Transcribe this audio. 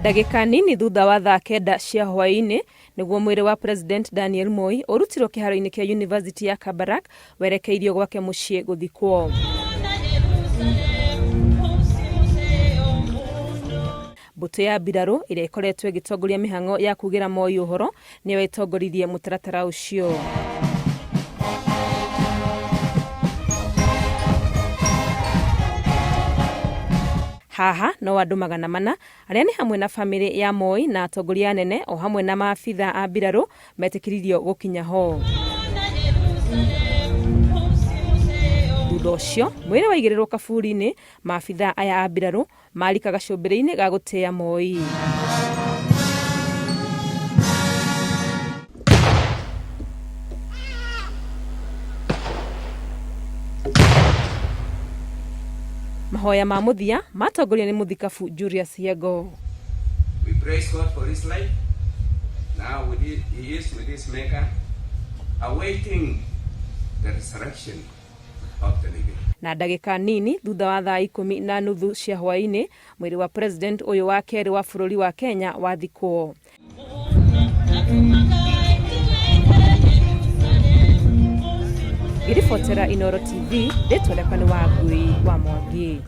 Ndagĩka nini thutha wa thaa kenda cia hwaĩ-inĩ nĩguo mwĩrĩ wa President Daniel Moi ũrutirwo kĩharo-inĩ kĩa University ya Kabarak werekeirio gwake mũciĩ gũthikwo. Mbũtũ ya mbirarũ ĩrĩa ĩkoretwo ĩgĩtongoria mĩhang'o ya kugĩra Moi ũhoro nĩyo ĩtongoririe mũtaratara ũcio. Haha no andũ 400 arĩa nĩ hamwe na famĩlĩ ya Moi na atongoria anene o hamwe na maabitha a mbirarũ metĩkĩririo gũkinya ho. Thutha ũcio mwĩrĩ waigĩrĩrwo kaburi-inĩ, maabitha aya a mbirarũ marika gacũmbĩrĩ-inĩ ga gũtĩĩa Moi. Mahoya ma mũthia matongorio nĩ mũthikabu Julius Yego. We praise God for his life. Now with he, he is with his maker, awaiting the resurrection of the living. Na ndagĩka nini thutha wa thaa 10:30 cia hwaĩ-inĩ, mwĩrĩ wa president ũyũ wa kerĩ wa bũrũri wa Kenya wathikwo. Ngĩribotera Inooro TV, rĩtwa rĩakwa nĩ Wangui wa Mwangi.